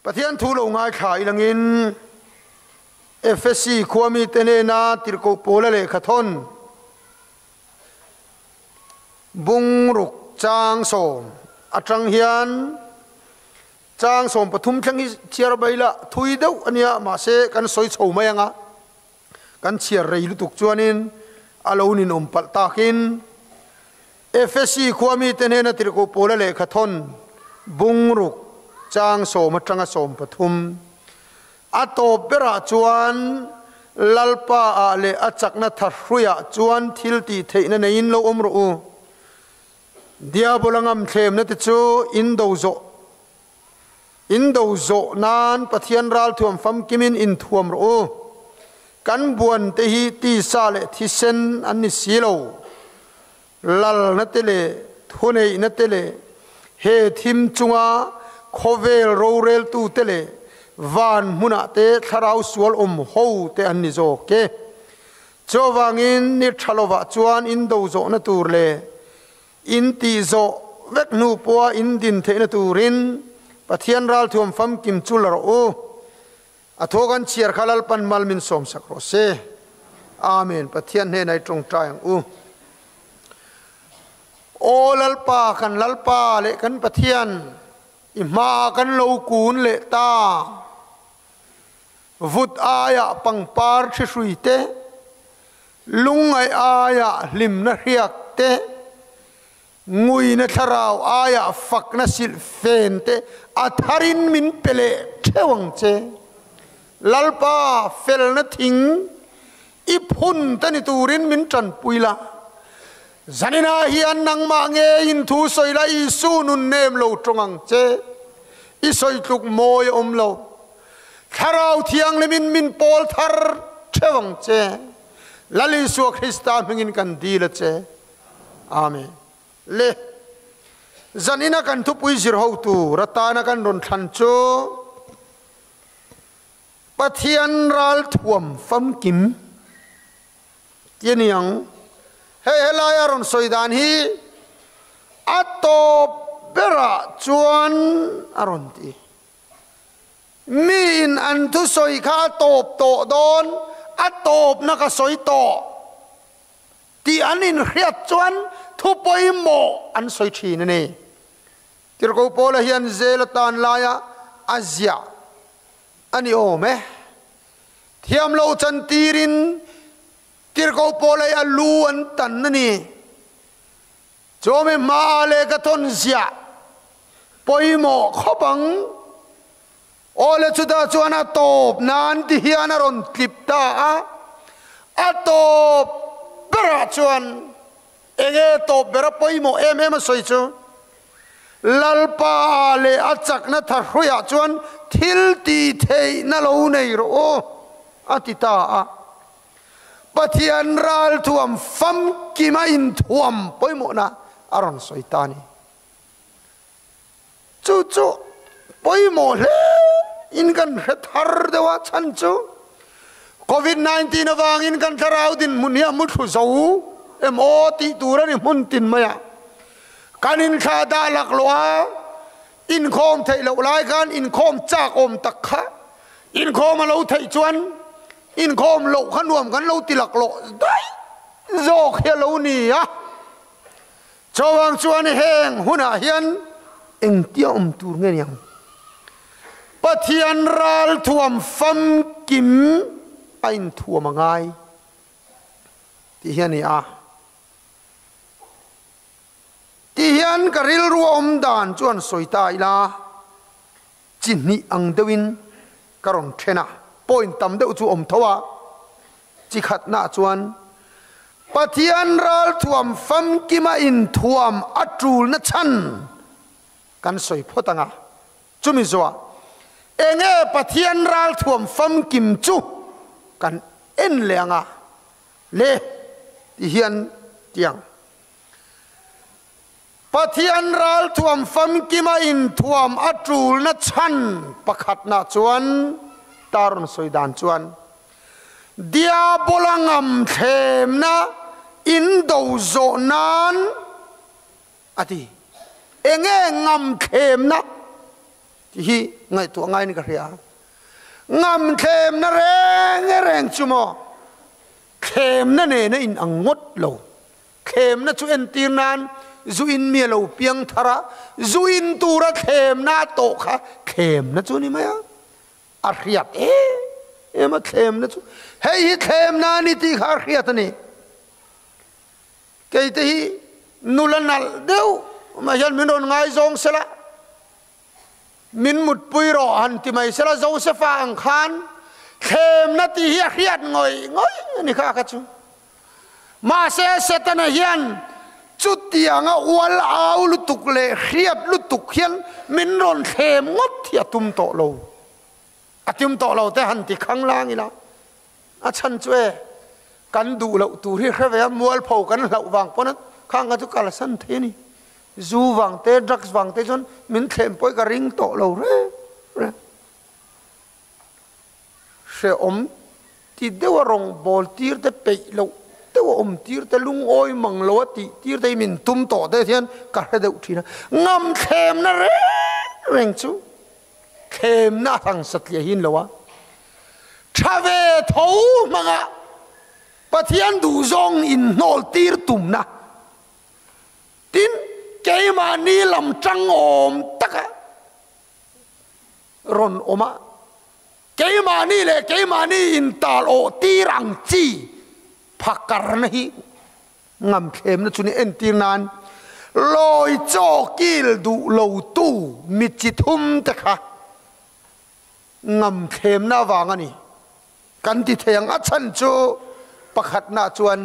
Pathian thu lo ngaithla ilangin Efesi khuami te hnena tirhkoh Paula lehkha thawn bungruk chang sawm atang hian chang 13 thleng hi chhiar mai la thui deuh a nia mahse kan sawi chho mai anga kan chhiar rei lutuk chuanin a lo ninawm palh takin Efesi khuami te hnena tirhkoh Paula lehkha thawn bungruk chang sawm atanga 13 a tawp berah chuan Lalpa ah leh a chakna tha hruiah chuan thil tih theihna neiin lo awm rawh u. Diabola ngam thlemna te chu in do zawh in do zawh nan Pathian ralthuam famkimin inthuam rawh u. Kan buan te hi tisa leh thisen an ni si lo. Lalna te leh thuneihna te leh he thim chunga khawvel roreltu te leh van hmunah te thlarau sual awm ho te an ni zawk e. Chuvangin ni tha lovah chuan in do zawhna tur leh in tih zawh vek hnu pawha in din theihna turin Pathian ralthuam famkim chu la rawh u. A thaw kan chhiar kha Lalpan mal min sawmsak rawh se. Amen. Pathian hnenah i tawngtai ang u. Aw Lalpa, kan Lalpa leh kan Pathian, i hmaah kan lo kun leh ta. Vut aiah pangpar thi hrui te, lungngaih aiah hlimna hriak te, Nguina thlarau aiah fakna silh fen te a tharin min pe leh theuh ang che. Lalpa felna thing i phun te ni turin min tanpui la. Zaninah hian nangmah ngeiin thu sawi la Isu nun nem lo tawng ang che. I sawi tluk mawi a awm lo. Thlarau Thianghlimin min pawl thar theuh ang che. Lal Isua Krista hmingin kan dil a che. Amen. Le zanina kan thupui zir hotu ratana kan rawn thlan chu Pathian ral thuam famkim ti a ni ang. Hei helaia rawn sawi dan hi a tawp berah chuan a rawn ti. Mi in an thusawi kha a tawp tawh dawn, a tawpna ka sawi tawh. Tih an inhriat chuan thu pawimawh an sawi thin a ni. Tirhkoh Paula hian zel atan laia a ziah a ni awm e. Thiam lo chantirin Tirhkoh Paula hi a lu an tan a ni. Chawmi hmaah leh ka thawn ziah pawimawh khawp ang. Awle chutah chuan a tawp nan ti hian a rawn tlip ta a, a tawp berah chuan enge tawp ber a pawimawh em em a sawi chu, Lalpa ah leh a chakna tha hruiah chuan thil tih theihna lo nei rawh u, a ti ta a. Pathian ralthuam famkima inthuam pawimawhna a rawn sawi ta a ni. Chu chu pawimawh hle in kan hre thar deuh a, chhan chu Covid 19 avangin kan thlarau dinhmun hi a mu thlu zo em aw tih tur a ni hmun tin mai a. Kan inthlah dah laklawh a, inkhawm theih loh lai khan inkhawm chak awm tak kha inkhawm a lo theih chuan inkhawm loh kha nuam kan lo ti laklawh daih zawk hi a lo ni a. Chawang chuan heng hunah hian engtia awm tur nge ni ang? Pathian ralthuam famkim a inthuam a ngai tih hi a ni a. Tih hian ka rilru a awm dan chuan sawi ta ila, chi hnih ang deuhin ka rawn then a, point tam deuh chu awm tho a, chi khatnaah chuan Pathian ralthuam famkima inthuam a tulna chhan kan sawi phawt ang a, chumi zawhah enge Pathian ralthuam famkim chu kan en leh ang a, le ti hian ti ang. Pathian ralthuam famkima inthuam a tulna chhan pakhatna chuan ta rawn sawi dan chuan Diabola ngam thlemna in do zawh nan a ti. Enge ngam thlemna? Tih hi ngaihtuah ngaiin ka hria. Ngam thlemna reng reng chu maw thlemna nena in ang ngawt lo. Thlemna chu entir nan zu in mi a lo piang thar a, zu in tura thlemna a tawh kha thlemna chu a ni mai a. A hriat em em a thlemna chu. Hei hi thlemna a ni tih kha a hriat a ni. Kei te hi nula nalh deuh mai hian min rawn ngaizawng sela, min mutpui rawh han ti mai sela Josefa ang khan thlemna tih hi a hriat ngawih ngawih a ni kha kha chu. Mahse Setana hian chutianga ual au lutuk leh hriat lutuk hian min rawn thlem ngawt hi a tum tawh lo. A tum tawh lo te han ti khang lang ila a chhan chu e kan duh loh tur hi hre ve a, mualpho kan hlauh vang pawn a khang kha chu kalsan thei a ni. Zu vang te, drugs vang te chuan min thlem pawh hi ka ring tawh lo reng reng. Hrehawm ti deuha rawngbawl tir te peih loh deuha awm tir te lungawi mang lo a tih tir te hi min tum tawh te hian ka hre deuh thin a. Ngam thlemna reng reng chu thlemna a hang satliah hi an lo a. Tha ve tho hmanga Pathian duhzawng inhnawl tir tumna Tin, keimahni lam tangawm taka rawn awm a, keimahni leh keimahni intal awh tir ang chi phakarna hi ngamthlemna chu ni entir nan lawi chaw kil duh lotu mi chi thum te kha ngamthlemna avang a ni. Kan ti thei ang a chhan chu pakhatna chuan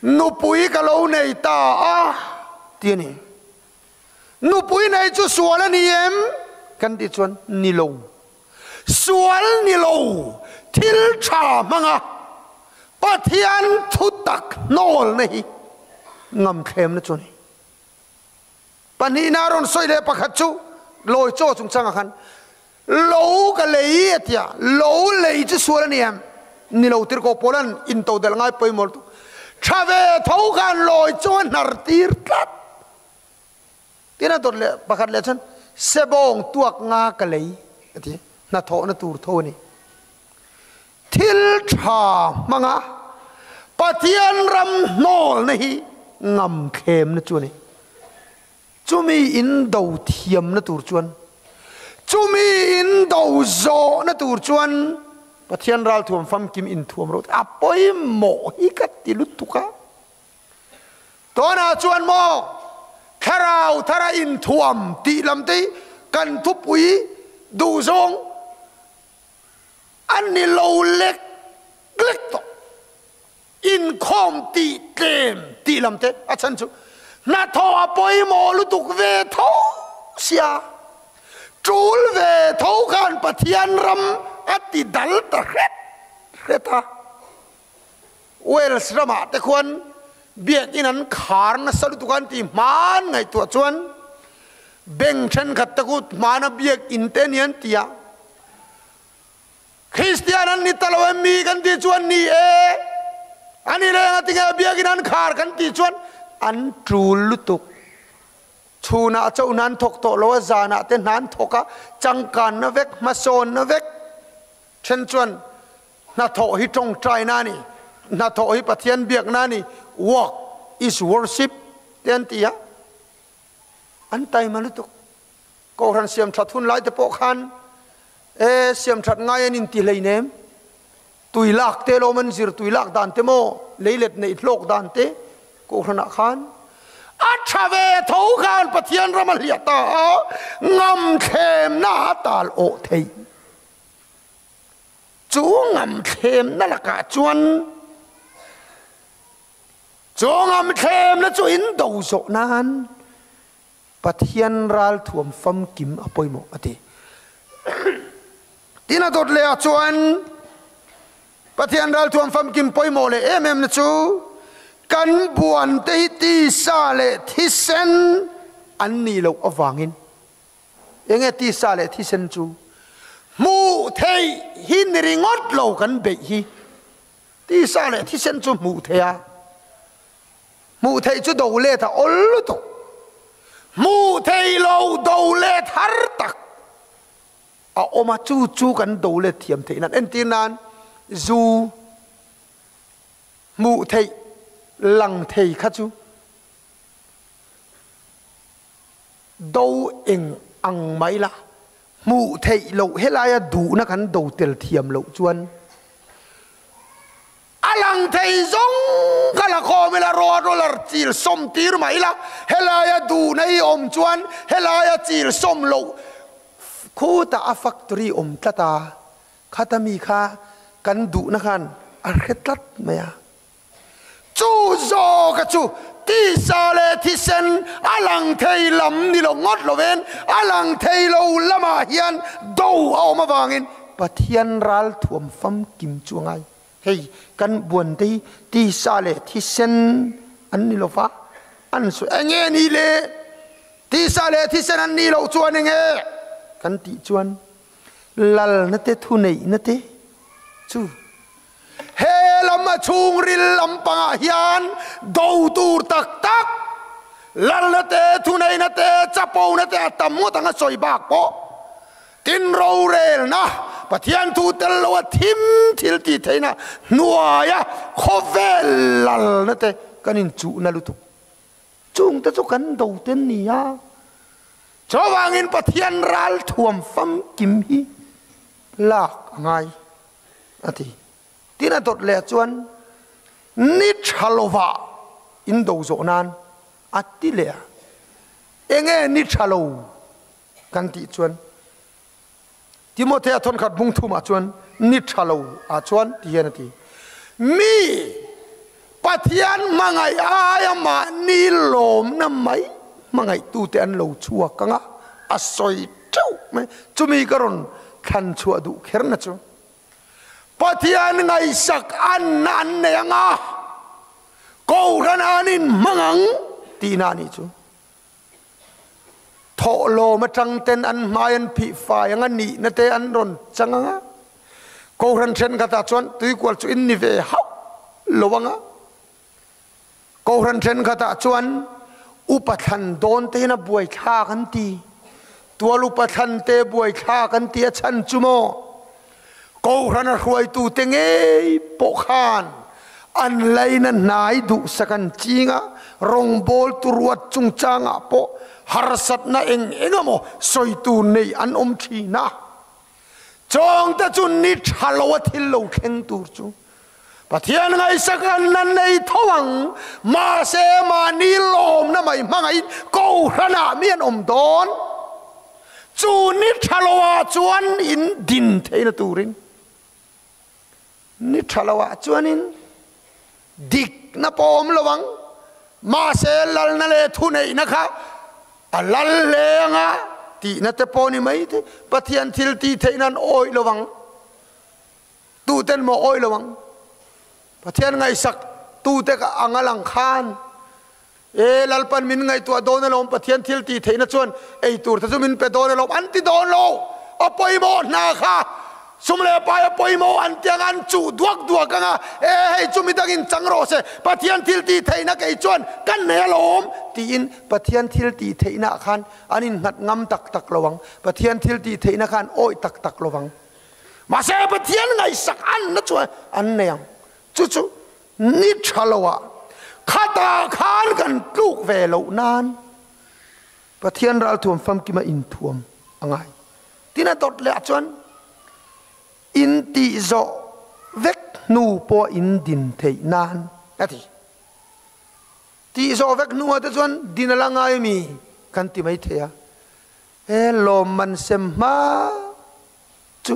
nupui ka lo nei ta a ti a ni. Nupui nei chu sual a ni em? Kan tih chuan ni lo. Sual ni lo thil tha hmanga Pathian thutak hnawlna hi ngamthlemna chu a ni. Pahnihna rawn sawi leh pakhat chu lawi chaw chungchangah khan lo ka lei a ti a, lo lei chu sual a ni em? Ni lo tirhkoh Paula'n intodelh ngai pawimawh lutuk. Tha ve tho khan lawi chaw a hnar tir tlat. Tin a dawt leh pakhat leh chuan sebawng tuak nga ka lei a ti, hnathawhna tur tho a ni. Thil tha hmanga Pathian ram hnawlna hi ngamthlemna chu a ni. Chumi in do thiamna tur chuan, chumi in do zawhna tur chuan Pathian ralthuam famkim inthuam rawh a pawimawh hi ka ti lutuk a. Tunah chuan maw thlarau thara inthuam tih lam te hi kan thupui duhzawng A ni lo lek lek tawh. Inkhawm tih tlem tih lam te a chhan chu hnathawh a pawimawh lutuk ve tho sia. Tul ve tho khan Pathian ram a ti dal ta hret hret a. Wales ramah te khuan biakinn an khar nasa lutuk a an ti hman ngaihtuah chuan bank thenkhat te khu hmana biakinn te a ni an ti a. Kristian an ni ta lo em mi kan tih chuan ni e, a ni leng a tinge biakinn an khar kan tih chuan an tul lutuk. Chhunah chauh hna an thawk tawh lo a, zanah te hna an thawk a, changkanna vek, hmasawnna vek then chuan hnathawh hi tawngtaina a ni, hnathawh hi Pathian biakna a ni, work is worship te an ti a, an taima lutuk. Kohhran siamthat hun lai te pawh khan e siamthat ngai an inti hleinem, tui lak te lawm an zir tui lak dan te maw, leilet neih hlawk dan te Kohhranah khan a tha ve tho khan Pathian ram a hliah ta a, ngamthlemna a tal awh theih. Chu ngamthlemna lakah chuan chu ngamthlemna chu in do zawh nan Pathian ralthuam famkim a pawimawh a ti. Tin a dawt leh ah chuan Pathian ralthuam famkim pawimawh leh em em na chu kan buan te hi tisa leh thisen an nih loh avangin enge tisa leh thisen chu hmuh theih hi ni ringawt lo kan beih hi tisa leh thisen chu hmuh theih a Hmuh theih chu do let a awl lutuk. Hmuh thei lo do let har tak a awm a, chu chu kan do let thiam theih nan entir nan zu hmuh theih lang thei kha chu do eng ang mai la, hmuh theih loh helaia duhna kan do tel thiam loh chuan A lang thei zawng kha la khawm ila, road roller chil sawm tir mai ila, helaia duhna i awm chuan helaia chil sawm loh khutah a factory awm tlat a, khata mi kha kan duhna khan a hre tlat mai a. Chu zawka chu tisa leh thisen a lang thei lam ni lo ngawt lovin a lang thei lo lamah hian do a awm avangin Pathian ral thuam famkim chu a ngai. Hei kan buante hi tisa leh thisen an ni lo va, an sawi eng nge ni le? Tisa leh thisen an nih loh chuan eng nge? Kan tih chuan lalna te thuneihna te chu he lam a chhungril lampangah hian do tur tak tak lalna te thuneihna te chapona te a tam ngawt ang a sawi bak pawh Tin, rorelna, Pathian thu tel lo a thim thil tih theihna hnuaia khawvel lalna te kan inchuhna lutuk. Chungte chu kan do ten ni a. Chuvangin Pathian ral thuam famkim hi lak a ngai a ti. Tin a dawt leh chuan ni tha lovah in do zawh nan a ti leh a. Enge ni tha lo? Kan tih chuan Timothea thawnkhat bung thumah chuan ni tha lo ah chuan ti hian a ti, Mi Pathian hmangaih aia mahni lawmna mai hmangaihtute an lo chhuak ang a, a sawi teuh mai. Chumi ka rawn thlan chhuah duh kherna chu Pathian ngaihsak anna an nei ang a, Kohhran an inhmang ang tihna a nih chu. Thawhlawm atang ten an hmai an phih fai ang a, nihna te an rawn chang ang a, Kohhran thenkhatah chuan tuikual chu in ni ve hauh lo ang a, Kohhran thenkhatah chuan upa thlan dawn te hian a buaithlak an ti, tual upa thlan te buaithlak an ti a chhan chu maw? Kohhran a hruaitute ngei pawh khan an laina hnai duhsak an ching a, rawngbawltu ruat chungchangah pawh harsatna eng eng emaw sawi tur nei an awm thin a. Chawngte chu ni tha lo a thil lo thleng tur chu Pathian ngaihsak an la nei tho ang, mahse mahni lawmna mai hmangaihin Kohhranah mi an awm dawn. Chu ni tha loah chuan in din theihna turin, ni tha loah chuanin dikna pawh awm lo ang, mahse lalna leh thuneihna kha a lal hle ang a tihna te pawh ni mai thei. Pathian thil tih theihna an awih lo ang. Tuten maw awih lo ang? Pathian ngaihsak tute ka ang a lang khan E Lalpan min ngaihtuah dawn alawm, Pathian thil tih theihna chuan ei tur te chu min pe dawn alawm an ti dawn lo. A pawimawh hna kha sum leh pai a pawimawh an ti ang a, an chuh duak duak ang a, E hei chu midangin chang rawh se, Pathian thil tih theihna kei chuan kan nei alawm tiin Pathian thil tih theihna ah khan an innghat ngam tak tak lo ang, Pathian thil tih theihna khan awih tak tak lo vang. Mahse Pathian ngaihsak anna chuan an nei ang. Chu chu ni tha loah khatah khan kan tluk ve loh nan Pathian ralthuam famkima inthuam a ngai. Tin a dawt leh ah chuan in tih zawh vek hnu pawh in din theih nan a ti. Tih zawh vek hnuah te chuan din a la ngai mi kan ti mai thei a. He lawmman sem hma chu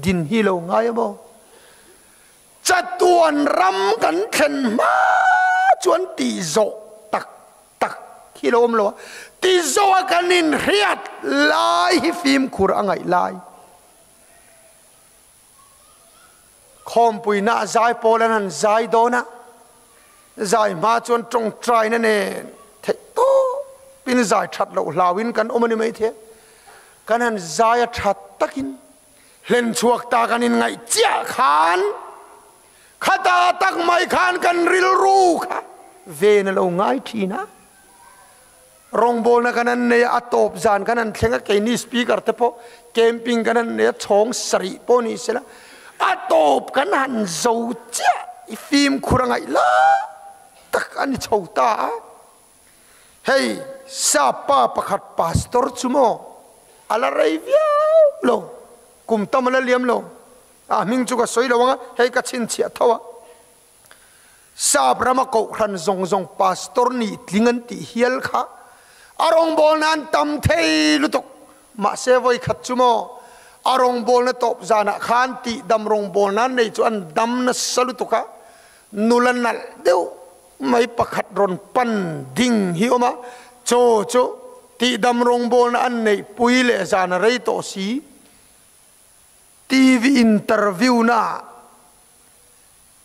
din hi lo ngai a maw? Chatuan ram kan thlen hma chuan tih zawh tak tak hi lo awm lo a, ti zawh a kan inhriat lai hi fimkhur a ngaih lai. Khawmpuina a zai pawl an han zai dawn a, zai hma chuan tawngtaina nen theih tawpin zai that loh hlauin kan awm a ni maithei. Kan han zai a that takin hlen chhuak ta kan inngaih chiah khan khata tak mai khan kan rilru kha ven a lo ngai thin a. Rawngbawlna kan han nei a, a tawp zan kan han thleng a, keini speaker te pawh camping kan han nei a, chhawng sarih pawh ni sela, a tawp kan han zo chiah i fimkhur a ngaih lai tak a ni chho ta a. Hei sap pa pakhat pastor chu maw a la rei viau lo, kum tam a la liam lo, a hming chu ka sawi lo ang a, hei ka chhinchhiah tho a. Sap rama kohhran zawng zawng pastor nih tling an tih hial kha a rawngbawlna an tam thei lutuk. Mahse vawikhat chu maw a rawngbawlna tawp zanah khan tihdam rawngbawlna an nei chu an dam nasa lutuk a, nula nalh deuh mai pakhat rawn pan ding hi awm a, chaw chu tihdam rawngbawlna an neih pui leh zan a rei tawh si. TV interview naah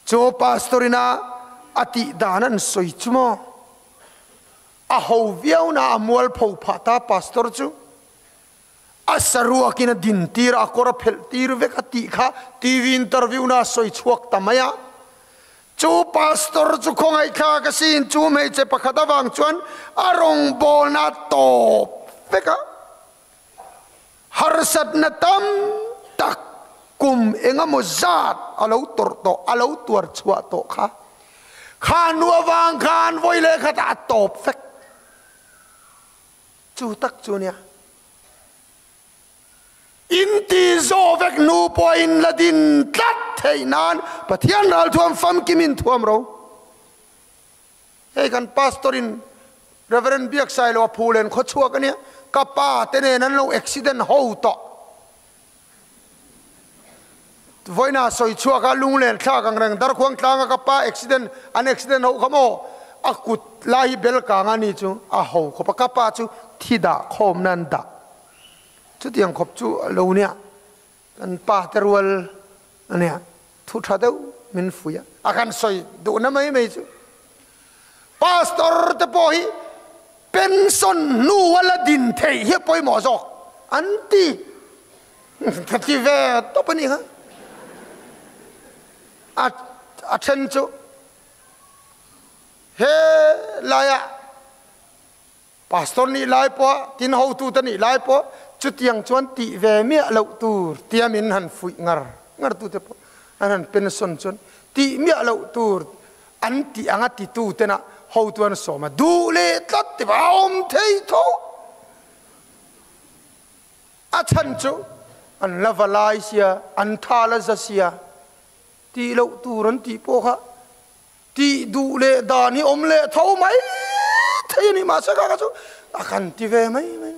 Chaw pastor ina a tih dan an sawi chu maw? A ho viau na a mualpho phah ta pastor chu. A saruak in a din tir a, a kawr a phelh tir vek a tih kha TV interview na a sawi chhuak ta mai a. Chu pastor chu khawngaihthlak a sin, chu hmeichhe pakhat avang chuan a rawngbawlna a tawp vek a. Harsatna tam tak kum engemaw zat a lo tawrh tawh, a lo tuar chhuah tawh kha. Kha nu avang khan vawi leh khatah a tawp vek. Chu tak chu nia. Inti zawh vek nu pawhin la din tlat theih nan Pathian ralthuam famkimin thuam ro. Hei kan pastor in Reverend Biaksailo a phulen khaw chhuak a nia, ka pa te nen an lo accident ho tawh. Vawiina sawi chhuak a lunglen thlak ang reng Darkhuang tlanga ka pa accident an accident ho kha maw a kut lai hi bel kang a ni chu a ho khawp a, ka pa chu thi dah khawm nan dah chutiang khawp chu a lo nia. Kan pa te rual a nia, thu tha deuh min fuih a, a kan sawi duhna mai mai chu Pastor te pawh hi pension hnu a la din theih hi a pawimawh zawk an ti ka ti ve tawp a ni kha. A a then chu he laiah Pastor nih lai pawh, tin hotute nih lai pawh chutiang chuan tih ve miah loh tur tia min han fuih ngar ngar tute pawh an han pension chuan tih miah loh tur an tih anga titu tena hotu an sawm a, duh leh tlat ti a awm thei tho. A chhan chu an la va lai sia, an tha la za sia, tih loh tur an tih pawh kha Tih duh leh dan hi awm leh tho mai thei a ni, mahse kha kha chu a kan ti ve mai mai.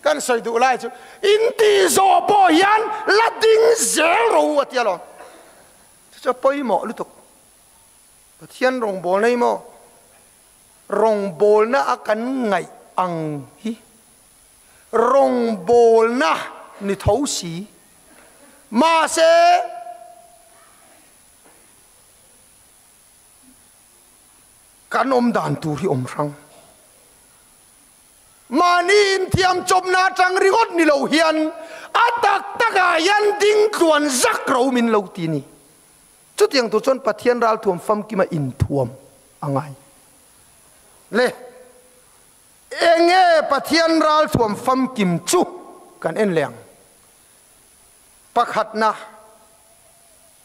Kan sawi duh lai chu in tih zawh pawh hian la ding zel ro a ti alawm. Chu chu a pawimawh lutuk. Pathian rawngbawlna hi maw rawngbawlna a kan ngaih ang hi rawngbawlna ni tho si. Mahse, kan awm dan tur hi awm hrang. Mahni inthiam chawpna atang ringawt ni lo hian a tak takah hian ding tluan zak ro min lo ti ni. Chutiang tur chuan Pathian ralthuam famkima inthuam a ngai. Le, enge Pathian ralthuam famkim chu kan en leh ang. Pakhatna,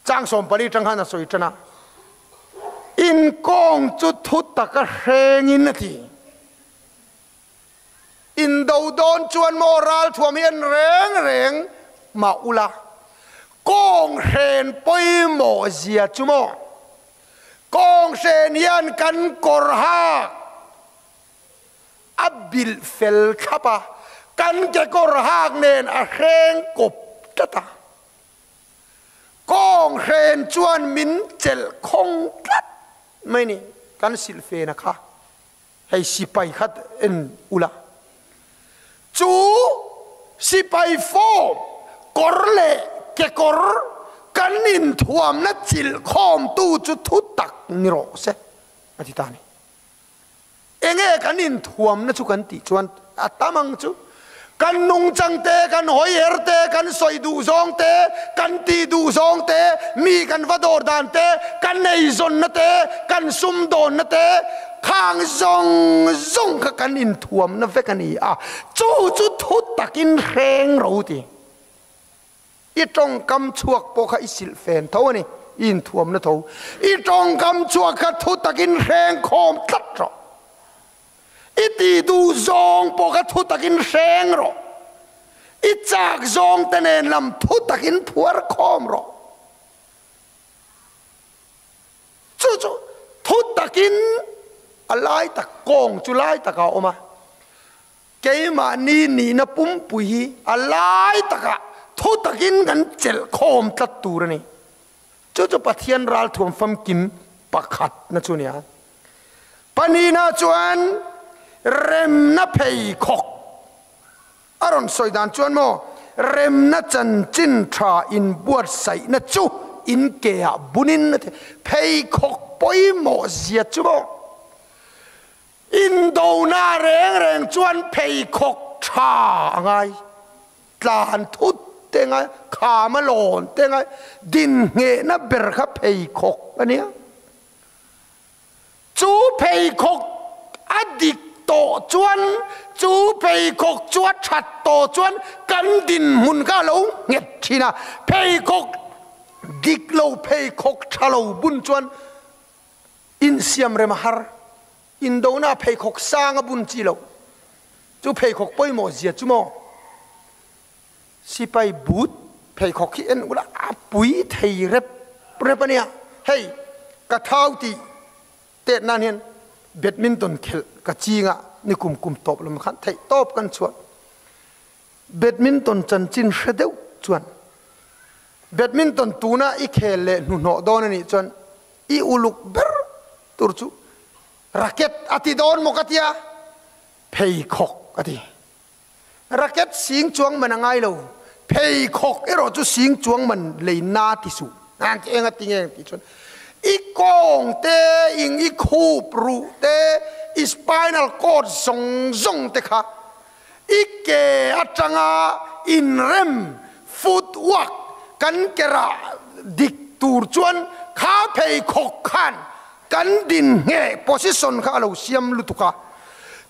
chang 14 tang khan a sawi tan a, In kawng chu thu taka hrengin a ti. In do dawn chuan maw ralthuam hi en reng reng mah ula, kawng hren pawimawh zia chu maw? Kawng hren hian kan kawr hak A bilh fel thlap a, kan kekawr hak nen a hreng kawp tlat a. Kawng hren chuan min chelh khawng tlat mai ni, kan silhfena kha hei sipai kha en ula. Chu sipai form kawr leh kekawr kan inthuamna chilh khawmtu chu thu tak ni rawh se, a ti ta a ni. Enge kan inthuamna chu kan tih chuan a tam ang chu. Kan nungchang te, kan hawiher te, kan sawi duh zawng te, kan tih duh zawng te, mi kan va dawr dan te, kan eizawnna te, kan sumdawnna te, Khang zawng zawng kha kan inthuamna vek a ni a, chu chu thu takin hreng ro ti. I tawngkam chhuak pawh kha i silh fen tho a ni, i inthuamna tho. I tawngkam chhuak kha thu takin hreng khawm tlat rawh. I tih duh zawng pawh kha thu takin hreng rawh. I chak zawng te nen lam thu takin phuar khawm rawh. Chu chu thu takin a lai tak kawng chu lai takah a awm a, keimahni nihna pumpui hi a lai takah thu takin kan chelh khawm tlat tur a ni. Chu chu Pathian ralthuam famkim pakhatna chu a ni a. Pahnihna chuan remna pheikhawk A rawn sawi dan chuan maw, remna chanchin tha inbuatsaihna chu in ke ah bunin a ti. Pheikhawk pawimawh zia chu maw, indona reng reng chuan pheikhawk tha a ngai, tlan thut te ngai, kham a lawn te ngai, dinhnehna ber kha pheikhawk a nia. Chu pheikhawk a dik tawh chuan, chu pheikhawk chu a that tawh chuan kan dinhmun kha a lo nghet thin a. Pheikhawk dik lo, pheikhawk tha lo bun chuan insiam rem a har. Indona pheikhawk sang a bun chi lo. Chu pheikhawk pawimawh zia chu maw? Sipai boot pheikhawk hi en ula a pui thei rep rep a nia. Hei ka thau tih tet nan hian badminton khelh ka ching a, ni kum kum tawp lam khan theih tawp kan chhuah. Badminton chanchin hre deuh chuan badminton tuna i khel leh hnuhnawh dawn a nih chuan i uluk ber tur chu racket a ti dawn maw ka tia pheikhawk a ti. Racket sing chuang man a ngai lo, pheikhawk erawh chu sing chuang man lei na ti suh. Nang chu eng a ti nge tih chuan i kawng te, ing i khup ruh te, i spinal cord zawng zawng te kha i ke atanga inrem, footwork, kan ke rah dik tur chuan kha pheikhawk khan Kan din ngheh position kha a lo siam lutuk a,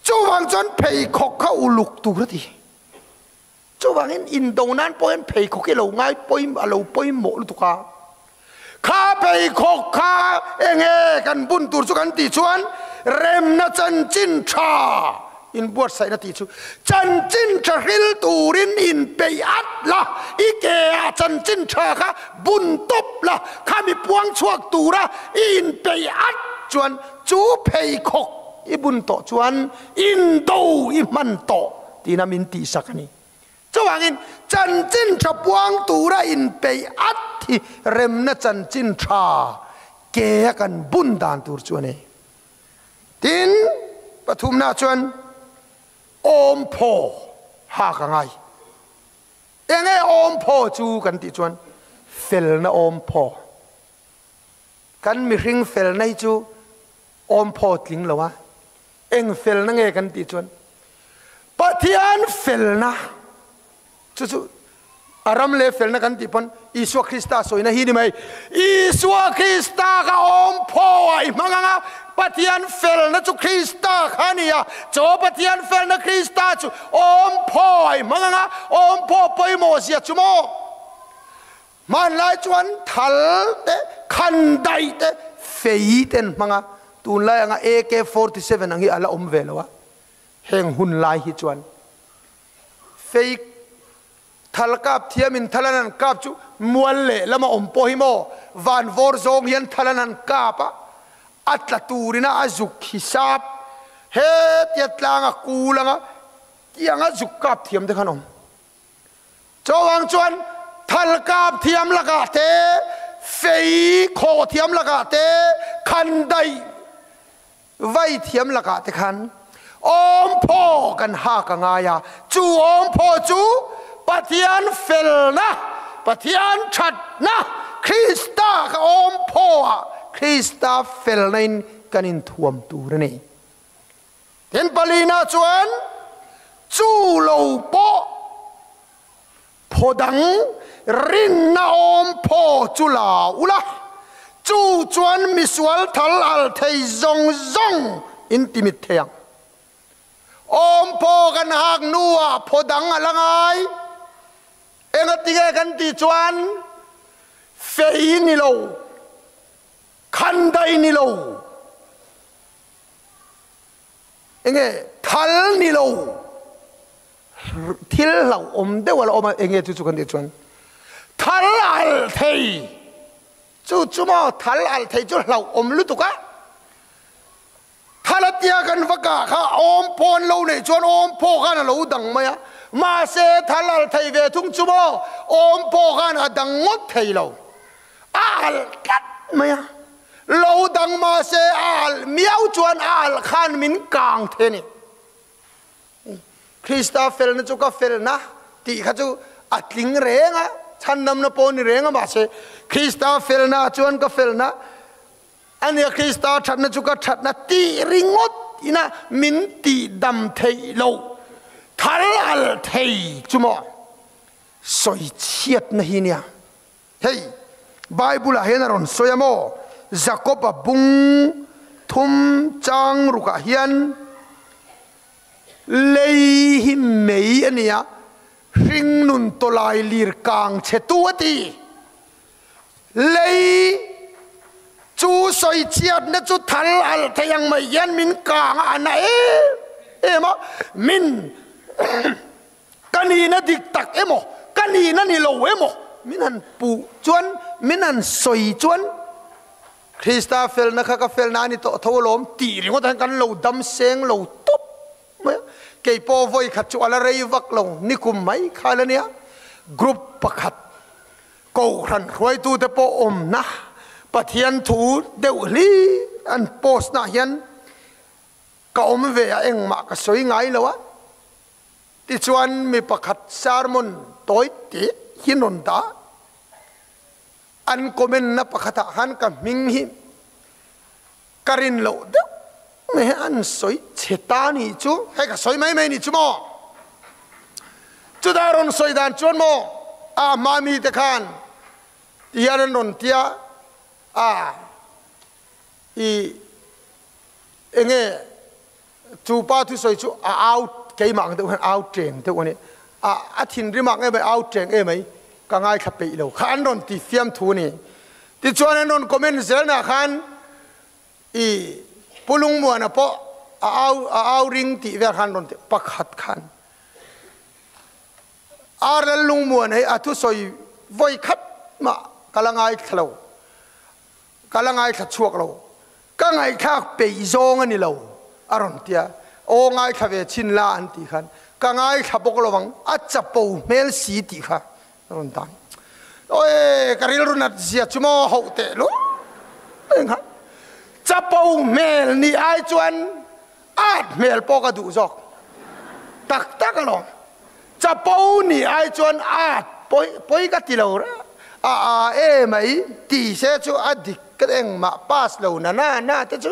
chuvang chuan pheikhawk kha uluk tur a ti. Chuvangin indo nan pawh hian pheikhawk hi a lo ngai pawi a lo pawimawh lutuk a. Kha pheikhawk kha enge kan bun tur chu kan tih chuan remna chanchin tha inbuatsaihna tih chu chanchin tha hril turin inpeih at la, i ke ah chanchin tha kha bun tawp la, khami puang chhuak tura i inpeih at chuan chu pheikhawk i bun tawh chuan indo i hman tawh tiin a min tihsak a ni. Chuvangin chanchin tha puang tura inpeih at hi remna chanchin tha ke a kan bun dan tur chu a ni. Tin, pathumna chuan awmphaw hak a ngai. Enge awmphaw chu kan tih chuan felna awmphaw. Kan mihring felna hi chu awmphaw tling lo a. Eng felna nge kan tih chuan Pathian felna chu chu a ram leh felna kan tih pawn Isua Krista sawina hi ni mai. Isua Krista kha awmphaw ah i hmang ang a, Pathian felna chu Krista kha a ni a, chaw Pathian felna Krista chu awmphaw ah i hmang ang a, awmphaw pawimawh zia chu maw? Hmanlai chuan thal te, khandaih te, fei te an hmang a, tunlai anga AK-47 ang hi a la awm ve lo a, heng hun lai hi chuan Fei thal kap thiamin thal an han kap chu mual leh lama awm pawh hi maw van vawr zawng hian thal an han kap a, a tla turin a a zuk hisap hetia tlang a kul anga tiang a zuk kap thiam te khan awm. Chuvang chuan thal kap thiam lakah te, fei khawh thiam lakah te, khandaih Vai thiam lakah te khan awmphaw kan hak a ngai a, chu awmphaw chu Pathian felna, Pathian thatna, Krista kha awmphaw ah Krista felna in kan inthuam tur a ni. Tin palina chuan chu lo pawh Phaw dang rinna awm phaw chu la ula, chu chuan misual thal al thei zawng zawng In timit thei ang. Awm phaw kan hak hnuah phaw dang a la ngai. Engatinge kan tih chuan fei ni lo, khandai ni lo, enge thal ni lo, thil hlauhawm deuh a la awm a, enge chu chu kan tih chuan thal alh thei. Chu chu maw thal alh thei chu hlauhawm lutuk a. Thal atia kan va kah kha awm phawn lo neih chuan awm phaw khan a lo dang mai a, mahse thal alh thei ve thung chu maw awm phaw khan a dang ngawt thei lo, a alh tlat mai a, lo dang mahse a alh miau chuan a alh khan min kang thei a ni. Krista felna chu ka felna tih kha chu a tling reng a, chhandamna pawh ni reng a, mahse Krista felna chuan ka felna A nia Krista thatna chu ka thatna tih ringawt ina min tih dam theih loh thal al thei chu maw sawi chhiatna hi nia. Hei Bible ah hian a rawn sawi a maw Jakob-a bung thum chang rukah hian lei hi mei a nia hringnun tawlai lir kang chhe tu a ti. Lei chu sawi chhiatna chu thal alh thei ang mai hian min kang a, a na em em a, min ka nihna dik tak emaw, ka nihna ni lo emaw min han puh chuan, min han sawi chuan Krista felna kha ka felna a ni tawh tho alawm tih ringawt hian kan lo dam seng lo tawp mai a. Kei pawh vawi khat chu a la rei vak lo, nikum mai kha la nia, group pakhat Kohhran hruaitute pawh awmna Pathian thu deuh hlir an post nah hian ka awm ve a, engmah ka sawi ngai lo a. Tichuan mi pakhat sermon tawi teh hi rawn dah. An comment na pakhatah khan ka hming hi ka rin loh deuh mai hi an sawi chhe ta nih chu, hei ka sawi mai mai nih chu maw? Chutah rawn sawi dan chuan maw a hma mi te khan ti hian an rawn tia a i enge chu pa thusawi chu a au keimah ang deuh hian au teng deuh a ni a a thinrim ang em mai au teng em mai ka ngaithla peih lo kha an rawn ti fiam thu a ni tichuan an rawn comment zel nah khan i Pu Lungmuana pawh a au a au ring tih vel khan rawn ti pakhat khan RL Lungmuana hi a thusawi vawi khat mah ka la ngaithla lo Ka la ngaithla chhuak lo, ka ngaihthlak peih zawng a ni lo, a rawn ti a. Aw ngaithla ve chhin la an tih khan ka ngaithla bawk lo ang, a chapo hmel si tih kha a rawn dan. Awi ka rilru nat zia chu maw hauh teh luai ang kha. Chapo hmel nih ai chuan at hmel pawh ka duh zawk tak tak alawm. Chapo nih ai chuan at pawi pawi ka ti lo reng a a e mai ti se chu a dik ka engmah pass lo na na na te chu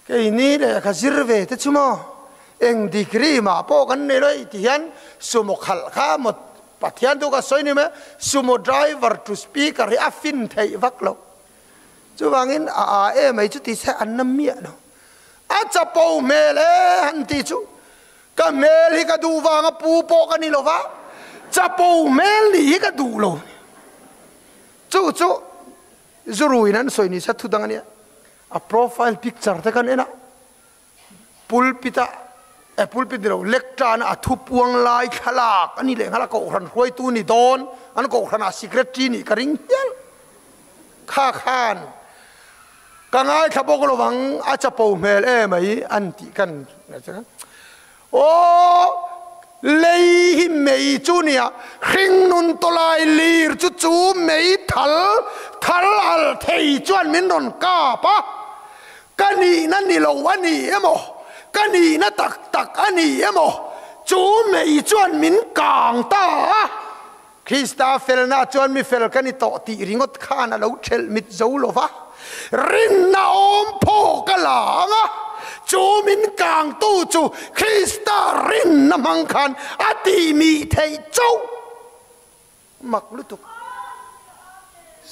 keini lehkha zir ve te chu maw eng degree mah pawh kan nei lo hei ti hian sumo khalh kha maw Pathian chu ka sawi ni mai sumo driver to speaker hi a fin theih vak lo chuvangin a a e mai chu ti se an na miah lo a chapo hmel e han ti chu Ka hmel hi ka duh vanga pu pawh ka ni lo va, chapo hmel nih hi ka duh lo. Chu chu Zuruin an sawi ni sa thu dang a nia. A profile picture te kan en a, pulpit a, eh pulpit ni lo, lectern a thu puang lai thlalak a ni leh nghal a, kohhran hruaitu ni dawn, an kohhran ah secretary nih ka ring hial. Kha khan ka ngaithla bawk lo vang, a chapo hmel emai an tih kan Aw lei hi mei chu nia, hringnun tawlai lir chu chu mei thal thal al thei chuan min rawn kap a, ka nihna ni lo a ni emaw, ka nihna tak tak a ni emaw, chu mei chuan min kang ta a. Krista felna chuan mi fel ka ni tawh tih ringawt khan a lo ṭhelh mit zo lo va, rinna awm phaw ka la ang a, chu min kangtu chu Krista rinna hmang khan a tihmih theih chauh. Mak lutuk.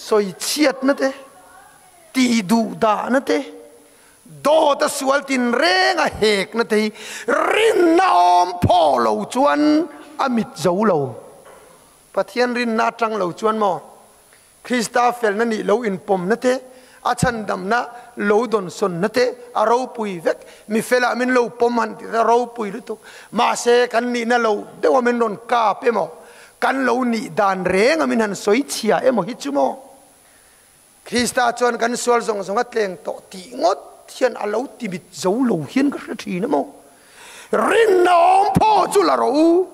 Sawichhiatna te, tihduhdahna te. Dawt a sual tin reng a hekna te hi rinna awm phaw lo chuan a mit zo lo. Pathian rinna atang lo chuan maw Krista felna nih lo inpawmna te, a chhandamna lo dawnsawnna te a ropui vek. Mi felah min lo pawm han tih a ropui lutuk. Mahse kan nihna lo deuha min rawn kap emaw, kan lo nih dan renga min han sawi chhia emaw hi chu maw? Krista chuan kan sual zawng zawng a tleng tawh tih ngawt hian a lo timit zo lo hian ka hre thin emaw? Rinna awm phaw chu la rawh u,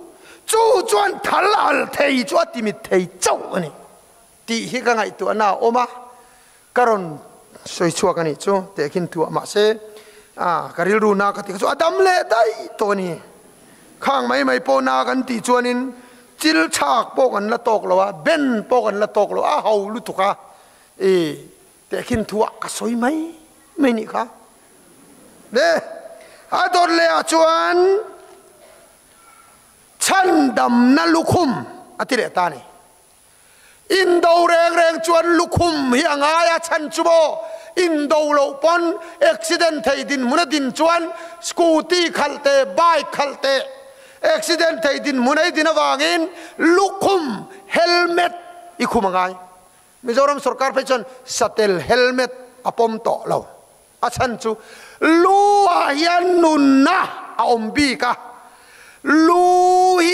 chu chuan thal al thei chu a timit thei chauh a ni tih hi ka ngaihtuahna a awm a, ka rawn sawi chhuak a nih chu tehkhin thuah mahse ka rilru na ka ti kha chu a dam leh daih tawh a ni. Khang mai mai pawh na kan tih chuanin chil chhak pawh kan la tawk lo a, ben pawh kan la tawk lo a, ho lutuk a i Tehkhin thuah ka sawi mai mai nih kha. Le a dawt leh ah chuan chhandamna lukhum a ti leh ta ni. Indo reng reng chuan lukhum hi a ngai a chhan chu maw indo loh pawn accident thei dinhmun a din chuan scooty khalh te bike khalh te accident thei dinhmun a i din avangin lukhum helmet i khum a ngai. Mizoram sorkar phei chuan satel helmet a pawm tawh lo. A chhan chu lu ah hian nunna a awm bik a, lu hi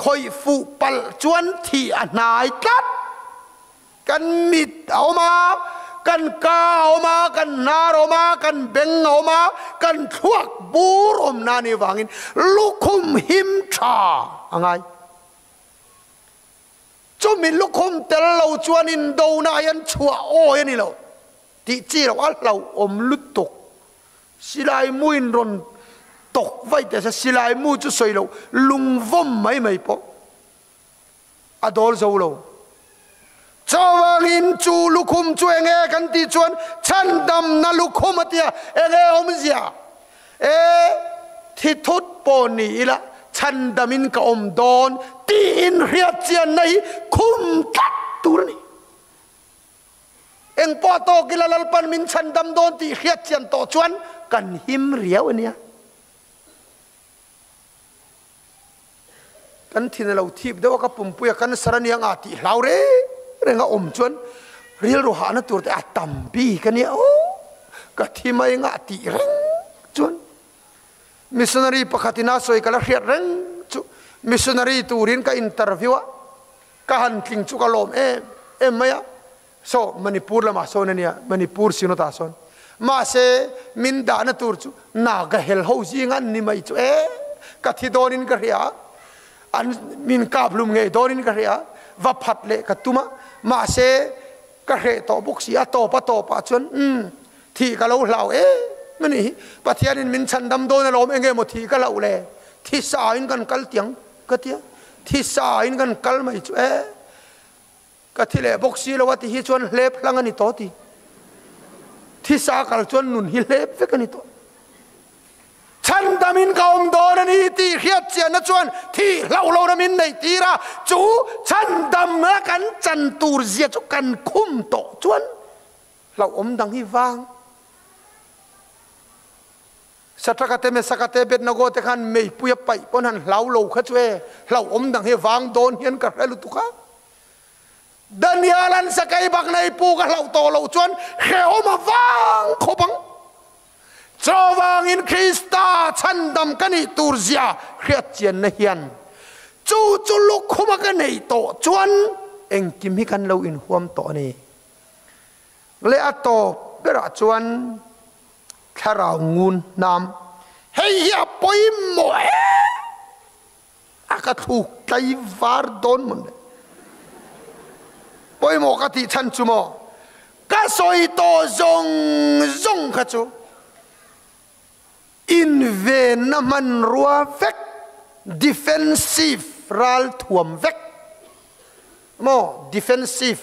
khawih fuh palh chuan thih a hnai tlat. Kan mit a awm a, kan ka a awm a, kan hnar a awm a, kan beng a awm a, kan thluak bur awmna a nih vangin lukhum him tha a ngai. Chumi lukhum tel lo chuan indona hi an chhuah awi a ni lo tih chi loh a hlauhawm lutuk. Silai mu in rawn tawk vaih teh se silai mu chu sawi loh lungvawm mai mai pawh a dawl zo lo. Chuvangin chu lukhum chu eng nge kan tih chuan chhandamna lukhum a tia eng nge awmzia? E, thi thut pawh ni ila chhandamin ka awm dawn tiin hriatchianna hi khum tlat tur a ni. Eng pawh tawk ila Lalpan min chhandam dawn tih hriatchian tawh chuan kan him riau a nia. Kan thin a lo thip deuh a, ka pumpui a cancer a nia nga tih hlau reng reng a awm chuan rilru hahna tur te a tam bik a nia aw, ka thi mai nga tih reng chuan missionary pakhat ina sawi ka la hriat reng chu missionary turin ka interview a, ka han tling chu ka lawm em em mai a, so Manipur lamah sawn a nia, Manipur Synod ah sawn mahse min dahna tur chu Naga hel ho zing an ni mai chu e ka thi dawnin ka hria an min kap hlum ngei dawnin ka hria va phat leh ka tum a mahse ka hreh tawh bawk si a tawp a tawp ah chuan umm thih ka lo hlau em a nih hi Pathianin min chhandam dawn alawm enge maw thih ka hlauh le thi sa in kan kal tiang ka tia thi sa in kan kal mai chu e Ka thi leh bawk si lo a ti hi chuan hlep hlang a ni tawh ti. Thisa kal chuan nun hi hlep vek a ni tawh. Chhandamin ka awm dawn a ni tih hriat chianna chuan thih hlauh lohna min neih tir a, chu chhandamna kan chan tur zia chu kan khum tawh chuan hlauhawm dang hi vang. Satraka te Mesaka te Abednego te khan meipui a paih pawn han hlau lo kha chu e, hlauhawm dang hi vang dawn hian ka hre lutuk a. Daniel an sakei bak nei pu ka hlauh tawh loh chuan hrehawm a vang khawp ang. Chuvangin Krista chhandam ka nih tur zia hriat chianna hian chu chu lukhuma ka neih tawh chuan engkim hi kan lo inhuam tawh a ni. Leh a tawp berah chuan Thlarau ngun hnam hei hi a pawimawh em a ka thluk tlai var dawn mawn le. Pawimawh ka tih chhan chu maw ka sawi tawh zawng zawng kha chu invenna hmanrua vek defensive ralthuam vek maw defensive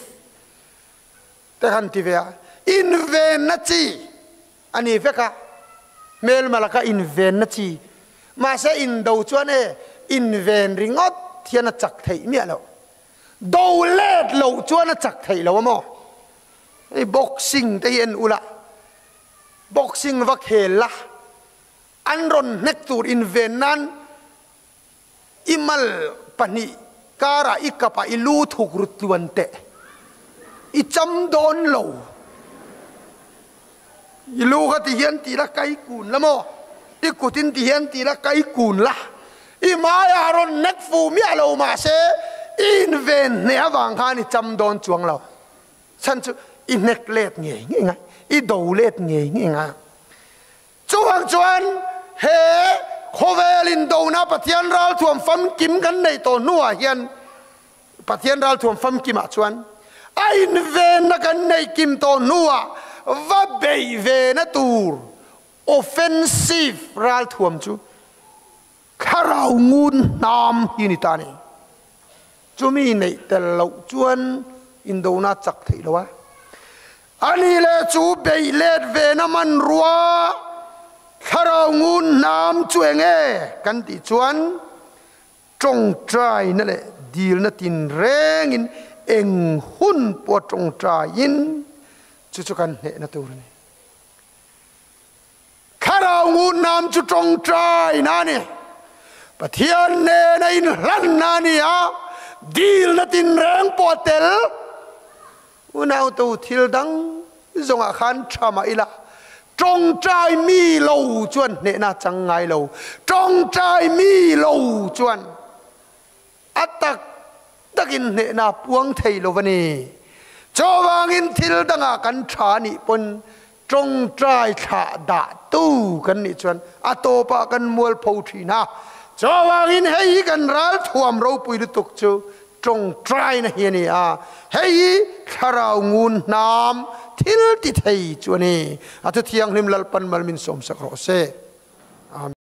Te han ti ve a, invenna chi a ni vek a, hmelma laka invenna chi. Mahse indo chuan e, inven ringawt hian a chak theih miah loh. Do let loh chuan a chak theih lo a maw? Hei boxing te hi en ula. Boxing va khel la, an rawn hnek tur inven nan i mal pahnih karah i kapah i lu thuk rut tluan teh. I cham dawn lo. I lu kha ti hian ti la kai kun la maw? I kutin ti hian ti la kai kun la. I hmaiah rawn hnek fuh miah lo mahse i inven hneh avang khan i cham dawn chuang lo. Chhan chu i hnek let ngei ngei ngai, i do let ngei ngei ngai. Chuvang chuan he khawvel indona Pathian ralthuam famkim kan neih tawh hnuah hian Pathian ralthuam famkimah chuan a invenna kan neih kim tawh hnuah va beih vena tur offensive ralthuam chu Thlarau ngun hnam hi ni ta ni. Chumi neih tel loh chuan indona chak theih lo a. Ani leh chu beih let ve na hmanrua thlarau ngun hnam chu eng e kan tih chuan tawngtaina leh dilna tinrengin eng hun pawh tawngtaiin chu chu kan hnehna tur a ni. Thlarau ngunam chu tawngtaina a ni. Pathian nena inhlanna a ni a, dilna tinreng pawh a tel. Unautu thil dang zawngah khan tha mah ila, tawngtai mi lo chuan hnehna chang ngai lo. Tawngtai mi lo chuan a tak takin hnehna puang thei lo a ni. Chuvangin thil dangah kan tha nih pawn tawngtai thlah dah tu kan nih chuan a tawpah kan mualpho thin a. Chuvangin hei hi kan ralthuam ropui lutuk chu tawngtaina hi a ni a. Hei hi thlarau ngun hnam thil ti thei chu a ni. A thu thianghlim Lalpan mal min sawmsak rawh se. Amen.